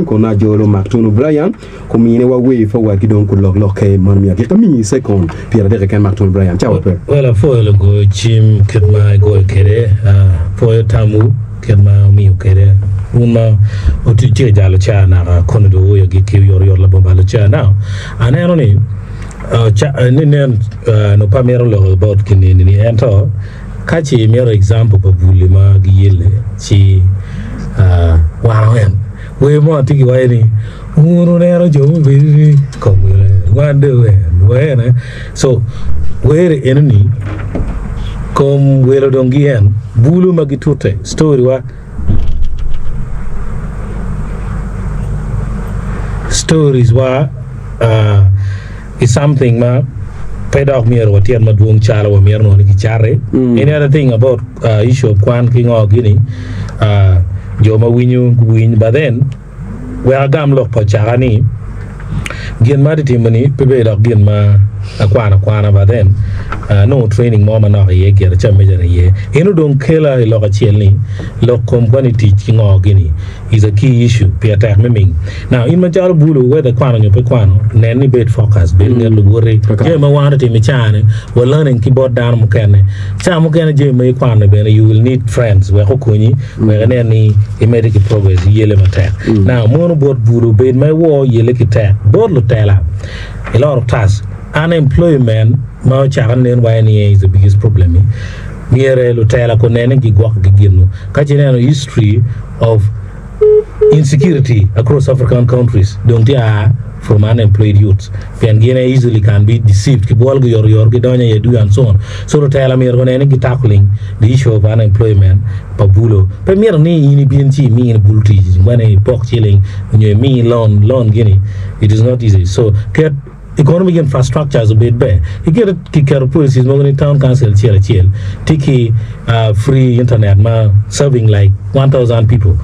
Kono ajolo mak tunu Brian kumine wa way forward ki dong kulok lokke mono miyo agik amiyi second 30 keken mak tunu Brian cawa pe. Well apwoyo lugo cim kit ma igoyo kwede, apwoyo tamwu kit ma wumiyo kwede wun ma wutye ka jalo caa naka koni dong wuoyo agikki oyotoyot labongo balo caa. Now aneno ni ni nen nongo pe amito loko about gin eni ni ento Ka ce imito example pa buli ma giyelle ci wano en. Wer mo atye kiwaco ni wun wuneno jo mubedo ni kom wele wan dong en wa en so wer eno ni kom welo dong gi en bulu ma gitute story wa stories wa Is something ma pe dok myero watyet madwong calo wamito nongo ni kicati. Any other thing about issue of kwan ki ngo gini jo ma winyo guwiny but then wek agam lok pa Ocaka ni gin ma atye timo ni pe bedo dok gin ma akwano akwana but then anongo training mo manok iye gire ca meja iye. Eno dong kela i lok acel ni lok kom kwan i tic ki ngo gini. is a key issue pire tek me ming. Now in macalo bulu whether ikwano nyo pe ikwano nen ni ibed focus bed nget luwoti. Jami ma wan watimo i caa ni wa learning ki bot dano mukene. Caa mukene jami ma ikwano ni bene you will need friends wek okonyi wek inen ni imedde ki progress iyelle matek. Now mono bot bulu bed ma iwor yelle ki tek bot lutela a lot of task unemployment ma ocako nen waci ni is the biggest problem ni myere lutela kunen ni gigwoko ki gin-nu. Ka ce ineno history of insecurity across African countries dong tye a from unemployed youths pien gin aye easily can be deceived ki bwolgi oyotoyot gidonyo iye ducu and so on. So lutela myero gunen ni gi tackling the issue of unemployment pa bulo. Pe mito ni in ibin ci imine bulu tic ngwene ipok ciling nyo imi loan, loan gini it is not easy. So ket Economic infrastructures obed ber. Iketo kiketo policies mogo ni town council acel acel tye ki free internet ma serving like 1000 people.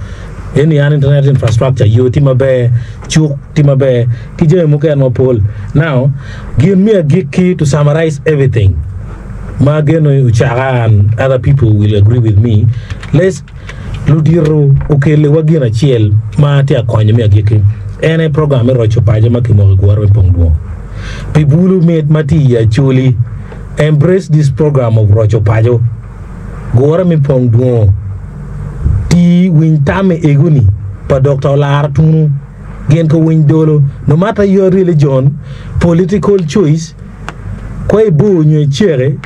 Eni an internet infrastructure, yo tye maber, cuk tye maber ki jami mukene mapol. Now gin me agikki to summarize everything ma ageno ocaka and other people will agree with me, let's Ludito okelliwa gin acel ma atye ka konyo me agikki. En aye program me roco paco ma kimoko i gure me pong dwong. Pi bulu mit ma tye i Acholi, embrace this program of roco paco. Gure me pong dwong. Tii winy tam i ego-ni pa Dokta Olara Tunu gin ki winy dolo. No matter your religion, political choice, kwa ibor nyo iceke,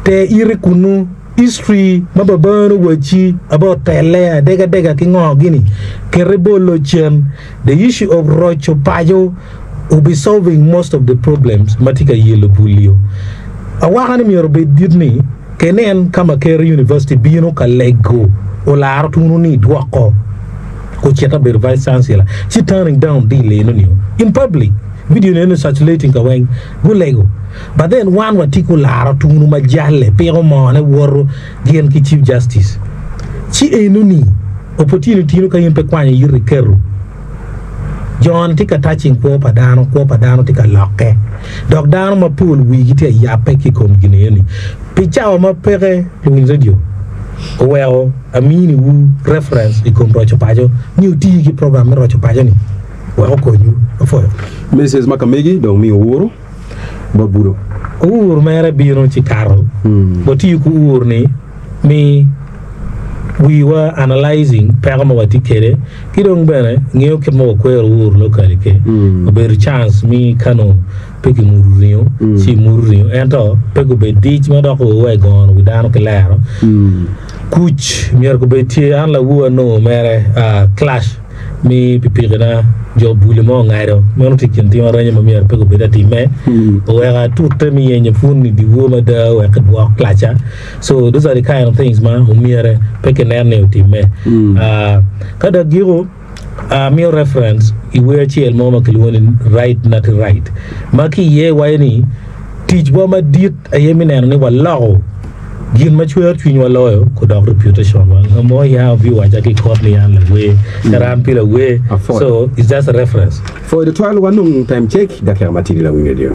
ter iti kunnu. History ma babani owacci about telle adegadega ki ngo gini kete bolo cen the issue of roco paco will be solving most of the problems ma tye ka yelo bulio. Awaka ni myero obed dit ni ka inen ka Makerere University bino ka lego olaro tunu ni dwoko ocita bedo vice chancellor ci turning down deal eno nio in public video ni eno circulating ka weng gulego But then wan watye ki olaro tunu ma jalle piko mone woto gin ki Chief Justice. Ci enoni opportunity tino ka in pe kwanyo yiti iketo. Jon tye ka touching kwo pa dano, kwo pa dano tye ka lokke. Dok dano mapol wigi tye ka yabbe ki i kom gin enoni. Pi cawa ma peke luwiny radio oweko aminiwu reference i kom roco paco ni wuti ki program me roco paco ni wek okonywu. Apwoyo. Mrs. Ma ka megi dong miyo wuru. bot bulo. Ur mere bino ci kato. Watiyo ki ur ni mi wiwa analyzing peko ma watye kede ki dong bene ngeyo kit ma wakwero ur locally ke. Obedo chance mi kano pe ki mudo ringo ci imudo ringo ento pe gubed dic ma dok owe gono wi dano ki lero. Kuc myero gubed tye an lawur anongo mere clash. Mi pikipikina jo buli mo ongado, meno tye i kin tim arenyo ma myero pe gubed atimme. Oweko atute me yenyo pun i dyewor mada wek kidwok klaca. So those are the kind of things ma omyere pe kinen ni otimme. Ah, ka dok giko, amiyo reference i wer acel mo ma kilwongo ni Right Natty Right ma ki iye waco ni ticwa madit aye me neno ni waloko Gin ma cwero cwinywa loyo kudok reputation wa. Nga mo ya obi waca ki kot ni an lawer, kara an pi lawer. So it's just a reference. Pwoyo tutwal wanong time check dakika matidi lawiny radio.